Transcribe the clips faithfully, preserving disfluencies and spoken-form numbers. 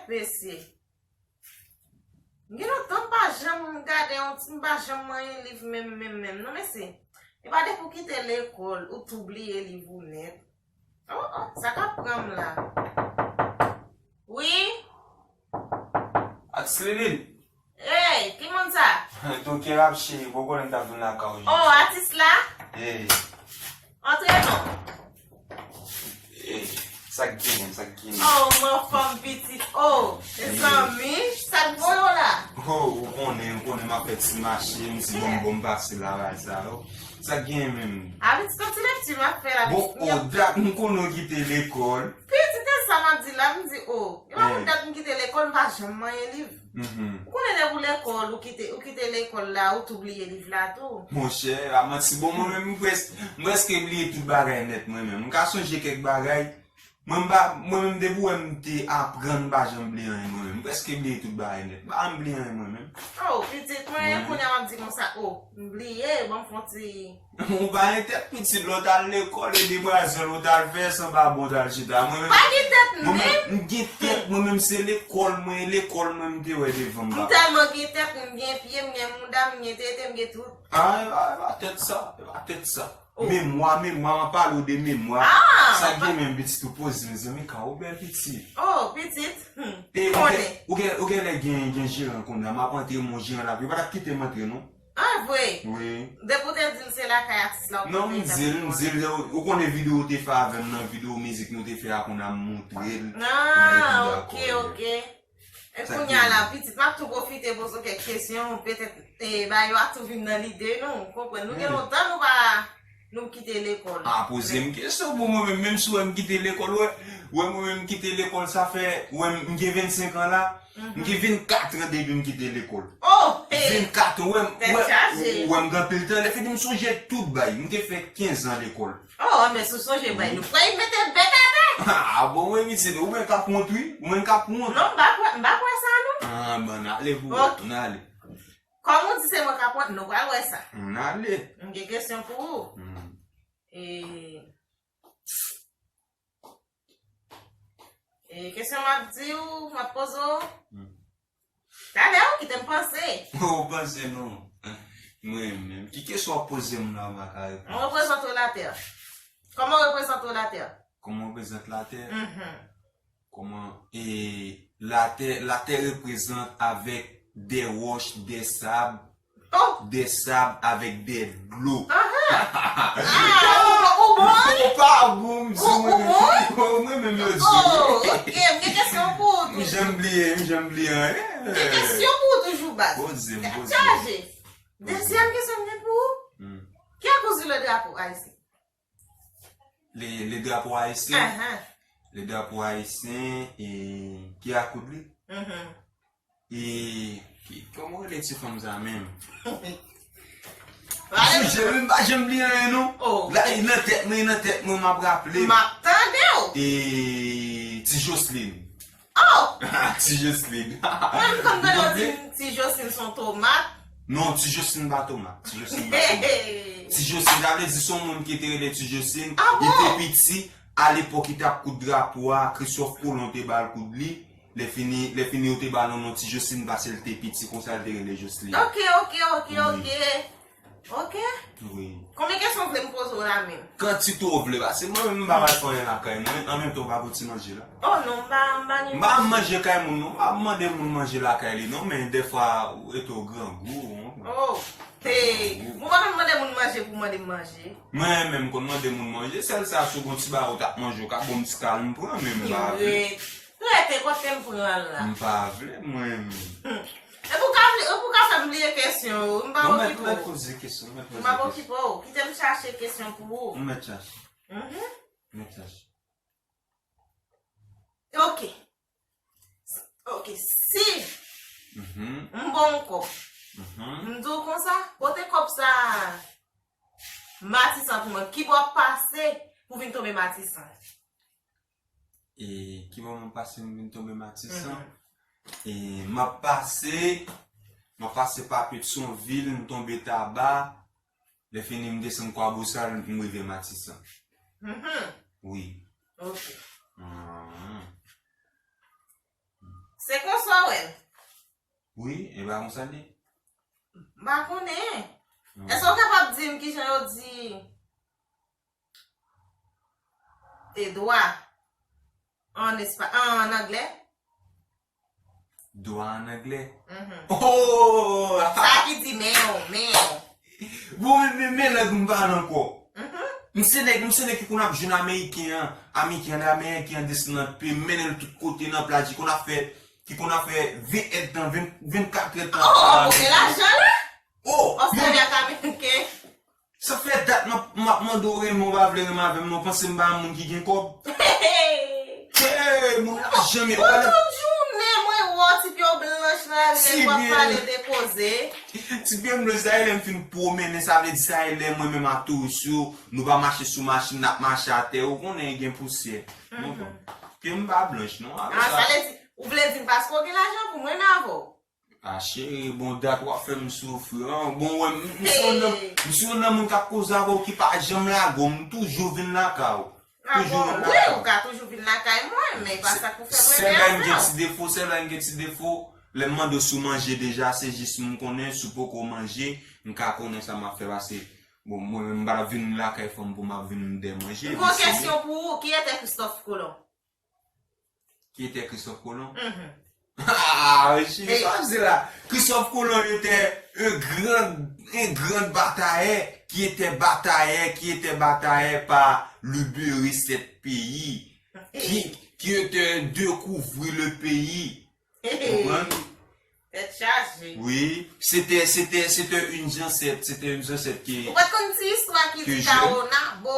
mesye. M gen lontan m pa janm gade yon ti, m pa janm manyen liv menm, menm, menm. Non, mesye. E pa depi w kite lekòl, ou tou bliye liv ou nèt. Oh, oh, sa k ap pran m la? Wi? Atis Lilin. Hey, ki moun sa? Ton kè ap cheri, poko lè m t ap vin lakay ou jodi. Oh, atis la? Hey. Antre non. Hey, sa k genyen, sa k genyen? Oh, m anfòm pitit. Oh, mezanmi, sa k voye w la? Oh, ou konnen, ou konnen m ap fè ti mache, m ti bonbon m pase la, bagay sa yo. Sa k genyen menm? A, pitit, yon ti lekti m ap fè la, pitit. Bon, oh, dat m konnen w kite lekòl. Pitit, e sa m ap di la, m di, oh, e pa pou dat m kite lekòl, m pa janm manyen liv. Mhm. Ou konnen depi w lekòl, ou kite, ou kite lekòl la, ou tou bliye liv la tou. Monchè, a manti, bon, mwen menm, m près-, m prèske bliye tout bagay nèt, mwen menm. M ka sonje kèk bagay. Mwen, m pa, mwen menm, depi w wè m te aprann, m pa janm bliye anyen, mwen menm. M prèske bliye tout bagay nèt. M pa janm bliye anyen, mwen menm. Oh, pitit, mwen, kounye a, m ap di konsa, oh, m bliye, ban m fè yon ti Ou pa gen tèt pitit, lè w t al lekòl, e demwazèl ou t al fè, sanba bon w t al chita. Mwen menm, pa gen tèt, mwen menm, menm. M gen tèt, mwen menm, se lekòl mwen, e lekòl mwen m te wè devan m, papa. M tèlman gen tèt, m gen pye, m gen mouda, m gen tete, m gen tout. Ah, e pa, e pa tèt sa, e pa tèt sa. Oh. Memwa, memwa, m ap pale w de memwa. Ah, sa gen menm pitit ou poze, mezanmi, ka ou bèl pitit. Oh, pitit. Hmm. E ou gen, ou gen, ou gen lè gen, gen jeran kounye a, m ap antre, mon jeran la, yo pa t ap kite m antre, non. Ah, vre? Wi. Depi w te di l se lakay atis la, ou... Non, m di l, m di l, ou konnen videyo ou te fè avè m nan, videyo mizik nou te fè a, kounye a m montre l. Ah, ok, ok. E kounye a la, pitit, m ap tou pwofite poze w kèk kesyon, petèt, e, bagay yo a tou vin nan lide nou, ou konprann? Nou gen lontan nou pa, nou kite lekòl. Ah, poze m kesyon pou mwen menm, menm si w wè m kite lekòl, wè, wè mwen menm m kite lekòl, sa fè, wè m, m gen vennsenk an la, M gen vennkat an depi m kite lekòl. Oh, hey! Vennkat an, wè, m, wè, wè m gen anpil tan. Lè fini m sonje tout bay. M te fè kenz an lekòl. Oh, men si w sonje bay, nou pral mete bèt atè. Ah, bon, mwen pitit, ou menm k ap wont, wi. Ou menm k ap wont. Non, m pa kwè, m pa kwè sa, non. Ah, bon, n ale pou wè, n ale. Kòm ou di se mwen k ap wont, nou pral wè sa. N ale. M gen kesyon pou ou. E, E, kesyon m ap di w, m ap poze w. Talè, ou kite m panse. Ou panse non. Mwen menm. Ki kesyon w ap poze m la, m pa ka reponn? Mwen reprezante w latè. Kòman w reprezante w latè? Kòman w reprezante latè? Mhm. Kòman, e, latè, latè reprezante avèk de wòch, de sab, de sab avèk de dlo. Ou bon? Ou pa bon, m di mwen menm. Mwen menm yo di. Oh, ok, m gen kesyon pou ou tou. M janm bliye, m janm bliye anyen. M gen kesyon pou ou toujou, baz. Poze m, poze m. Chaje. Dezyèm kesyon m gen pou ou. Qui a cousu le drapeau haïtien? Le, le drapeau haïtien. Le drapeau haïtien, e, qui a coudre li? E, ki, kòman w rele ti fanm sa menm? M sonje, wi, m pa janm bliye anyen, non. La, e nan tèt mwen, e nan tèt mwen, m ap raple m. M ap tande w. E, ti Jocelyn. Oh! Ti Jocelyn. Mwen, m konn tande w di m ti Jocelyn se yon tomat. Non, ti Jocelyn pa tomat. Ti Jocelyn pa tomat. Ti Jocelyn, sa vle di se yon moun ki te rele ti Jocelyn. Ah bon? Li te piti, alepòk li t ap koud drapo a, Christophe Colomb te ba l koud li. Lè fini, lè fini yo te ba l yon non ti Jocelyn paske l te piti, konsa l te rele Jocelyn. Ok, ok, ok, ok. Ok? Wi. Konbyen kesyon w vle m poze w la menm? Kantite w vle, paske mwen menm m pa pral fè anyen lakay mwen, an menm tan w pa gon ti manje la. Oh non, m pa, m pa gen. M pa manje kay moun non, m pa mande moun manje lakay li non, men dèfwa ou rete w grangou, ou konprann. Oh, hey, ou pa konn mande moun manje pou mande m manje. Mwen menm m konn mande moun manje, sèl sa si w gon ti bagay ou t ap manje, ou ka ban m ti kal m pran, men m pa vle. Rete kote m pran la. M pa vle, mwen menm. Epi w ka vle, epi w ka fè m bliye kesyon yo, m pa okipe w. Non, mèt, mèt poze kesyon, mèt poze kesyon. M pa okipe w, kite m chache kesyon pou ou. M mèt chache. Mhm. M mèt chache. Ok. Ok, si m ba w yon kòb, m di w konsa, pote kòb sa Matisan pou mwen, ki bò w ap pase pou vin tonbe Matisan? E ki moman m pase m vin tonbe Matisan? Mhm. E m ap pase, m ap pase pa Petyonvil, m tonbe Taba, lè fini m desann Kwabosal, m rive Matisan. Mhm. Wi. Ok. Mhm. Se konsa w wè l. Wi, e pa konsa l ye. M pa konnen. Èske w kapab di m kijan yo di e dwa an espa, an anglè? Dwa an anglè? Mhm. Oh! Sa ki di men w, men w. Bon, men, men, men lang m pale ankò. Mhm. M se nèg, m se nèg ki konn ap jwenn Ameriken an, Ameriken an, Ameriken an desann nan pe, mennen l tout kote nan plaj, li konn ap fè, ki konn ap fè ven èdtan, ven, vennkat èdtan. Oh, ou gen lajan la? Oh, ou sèvi ak Ameriken. Sa fè dat m ap, m ap mande w renmen, w pa vle renmen avè m non, panse m pa moun ki gen kòb. Hey, moun la janm wè. Tout jounen mwen wè w, ti pye w blanch nan lari w ap pale de koze. Ti pye m blanch sa e lè m fin pwomennen, sa vle di sa e lè mwen menm ak touris yo, nou pa mache sou machin, n ap mache atè, ou konnen gen pousyè. Pye m pa blanch non. Ah, sa vle di, ou vle di m paske w gen lajan pou m renmen avè w? A cheri, bon dat w ap fè m soufri an. Bon, wè, m, m se youn nan, m se youn nan moun k ap koze avè w ki pa janm lage w. M toujou vin lakay ou. Ah bon, wi, ou ka toujou vin lakay mwen, men e pa sa k pou fè m renmen avè w. Sèl lè m gen ti defo, sèl lè m gen ti defo, lè m mande w si w manje deja, se jis m konnen si w poko manje, m ka konnen sa m ap fè pase. Bon, mwen menm m pa t ap vin lakay fanm pou m ap vin dèmanje. M gen yon kesyon pou ou, ki etè Christophe Colomb? Qui était Christophe Colomb? Mhm. Ah, cheri, sa w ap di la. Christophe Colomb était un grand, un grand batailleur, qui était batailleur, qui était batailleur par libérer ce pays, qui, qui était découvrir le pays. Ou konprann? Tèt chaje. Wi, se te, se te, se te yon zansèt, se te yon zansèt ki... Ou pa t konn ti istwa ki di Kawonabo,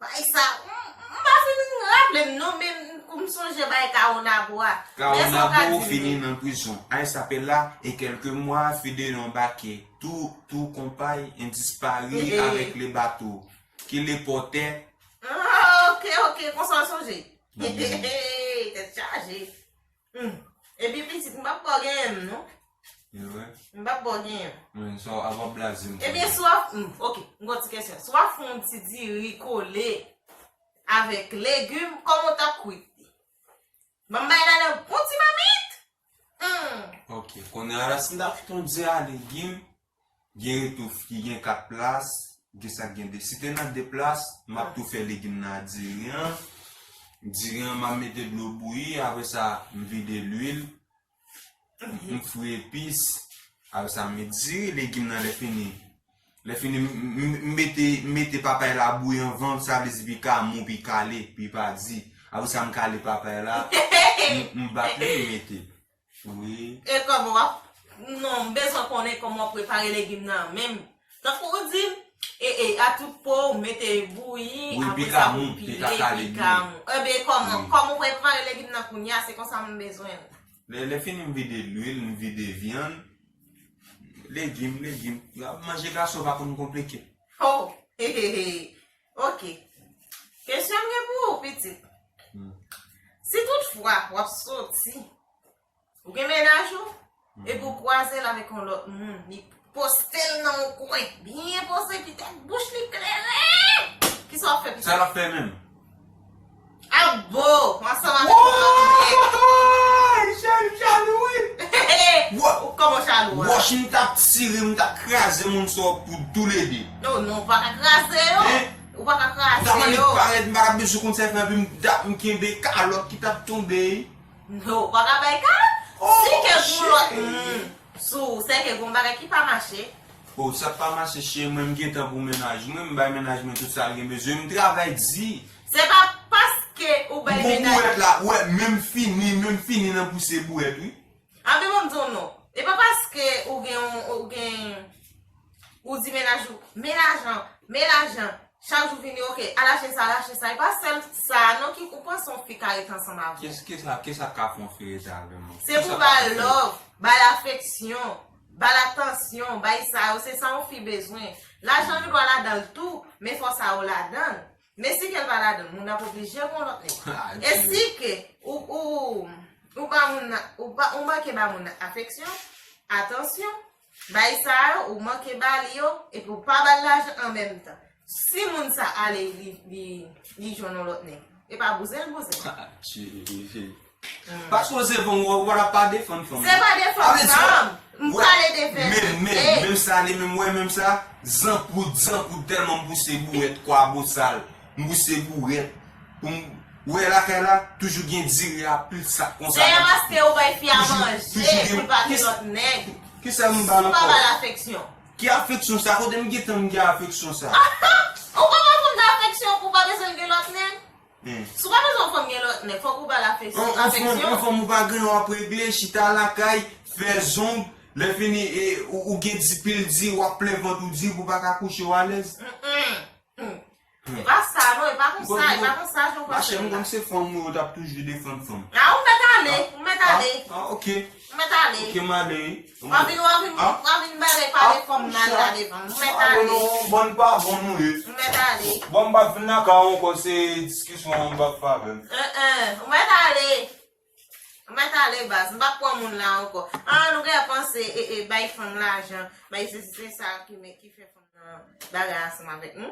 bay sa, m, m pa fin raple m non, men m, m sonje bay Kawonabo a. Kawonabo fini nan prizon. Ay sa pè la, e kèlke mwa, fide yon bakè. Tout, tout konpay en dispari avèk le bato. Ki le pòtè. Ah, ok, ok, konsa w sonje. Tèt chaje. Hmm. Epi pitit, m p ap ba w genyen m, non. E vre? M p ap ba w genyen m. Mwen, sa w ap, ap blaze m. Ebyen, si w ap, hmm, ok, m gon ti kesyon. Si w ap fè yon ti diri kole avèk legim, kòman w t ap kwit li? Ban m bay ladan yon bon ti mamit? Hmm. Ok, kounye a la, si m t ap fè yon diri a legim, gen retouf ki gen kat plas, gen sa k gen de. Si te nan de plas, m ap tou fè legim nan a diri an. Diri an, m ap mete dlo bouyi, apre sa, m vide lwil, m fri epis, apre sa, m met diri, legim nan lè fini. Lè fini, m, m, m mete, m mete papay la bouyi anvan, sa vle di pi ka mou, pi kale, pi pa di. Apre sa, m kale papay la, m, m bat li, m mete. Wi. E kòman w ap, non, m bezwen konnen kòman w prepare legim nan menm. Tankou w di m, e, e, a tout po, w mete bouyi, apre sa pou pile, pi ka mou. Ebyen, kòman, kòman w prepare legim nan kounye a, se konsa m bezwen l. Lè, lè fini m vide lwil, m vide vyann, legim, legim. Manje gason pa konn konplike. Oh, he, he, he. Ok. Kesyon m gen pou ou, pitit. Hmm. Si toutfwa w ap soti, ou gen mennaj ou, epi ou kwaze l avèk yon lòt moun, li poste l nan yon kwen, byen poste, epi tèt bouch li klere. Kisa w ap fè, pitit? Sa l ap fè menm? Abo, ansanm avèk yon lòt nèg. Woy! Chalou, chalou, wi. Ou kòman chalou a? Wòch, m t ap tire, m t ap kraze moun sa yo pou toulede. Non, non, ou pa ka kraze yo. Hein? Ou pa ka kraze yo. Daman li parèt, m pa t ap bezwen konn sa fè, epi m t ap, m kenbe kalòt ki t ap tonbe. Non, ou pa ka bay kalòt. Oh, si ke gon lòt moun sou ou, se ke gon bagay ki pa mache. Oh, sa pa mache, cheri, mwen m gen tan pou mennaj mwen, m bay mennaj mwen tout sa l gen bezwen, m travay di. Se pa paske ou bay mennaj. M gon bouwèt la, wè, menm fini, menm fini nan pouse bouwèt, wi. Anben, ban m di w non. E pa paske ou gen, ou gen, ou di mennaj ou, men lajan, men lajan, chak jou vini, ok, al achte sa, al achte sa. E pa sèl sa non ki ou panse yon fi ka rete ansanm avè w. Kisa, kisa, kisa k ka fè yon fi rete avè m? Se pou ba l love, ba l afeksyon, ba l atansyon, bay sa yo, se sa yon fi bezwen. Lajan gen dwa ladan l tou, men fò sa yo ladan l. Men si ke l pa ladan l, moun nan ap oblije gon lòt nèg. E si ke ou, ou, ou ba moun nan, ou ba, ou manke ba moun nan afeksyon, atansyon, bay sa yo, ou manke ba li yo, epi ou pa ba l lajan an menm tan. Si moun sa ale, li, li, li jwenn yon lòt nèg, e pa bouzen l bouzen. Paske w se fanm, ou pa ta pa defann fanm. Se pa defann fanm. M pale de fè. Menm, menm, menm sa, li menm, wè, menm sa. Zanpoud, zanpoud, tèlman m pouse bourèt, kwa bosal. M pouse bourèt. Pou m, wè lakay la, toujou gen diri a pil sak konsa. Se paske ou bay fi a manje, pou l pa gen lòt nèg. Kisa m ba l ankò? Ou pa ba l afeksyon. Ki afeksyon sa? Kote m gentan m gen afeksyon sa? Ou pa ba fanm nan afeksyon pou w pa bezwen l gen lòt nèg? Si w pa bezwen fanm gen lòt nèg, fòk ou ba l afeksyon. Yon fanm ou pa gen, w ap regle, chita lakay, fè zong, lè fini, ou gen di pil di, w ap plen vant ou di pou w pa ka kouche w alèz. E pa sa non, e pa konsa, e pa konsa Jean Paul. Machè, m konn se fanm ou yo t ap toujou defann fanm. A, ou mèt ale, ou mèt ale. A, ok. Ou mèt ale. Ok, m ale. W ap vin, w ap vin, w ap vin bagay pale fanm nan la devan m. Ou mèt ale. Bon, pa bon nou ye. Ou mèt ale. Bon, m p ap vin nan ka ankò, se diskisyon an m p ap fè avè l. Ou mèt ale. Ou mèt ale baz, m p ap pran moun la ankò. An, nou gen panse e, e, bay fanm lajan, bay sesi, se sa ki, ki fè fanm nan bagay ansanm avèk nou.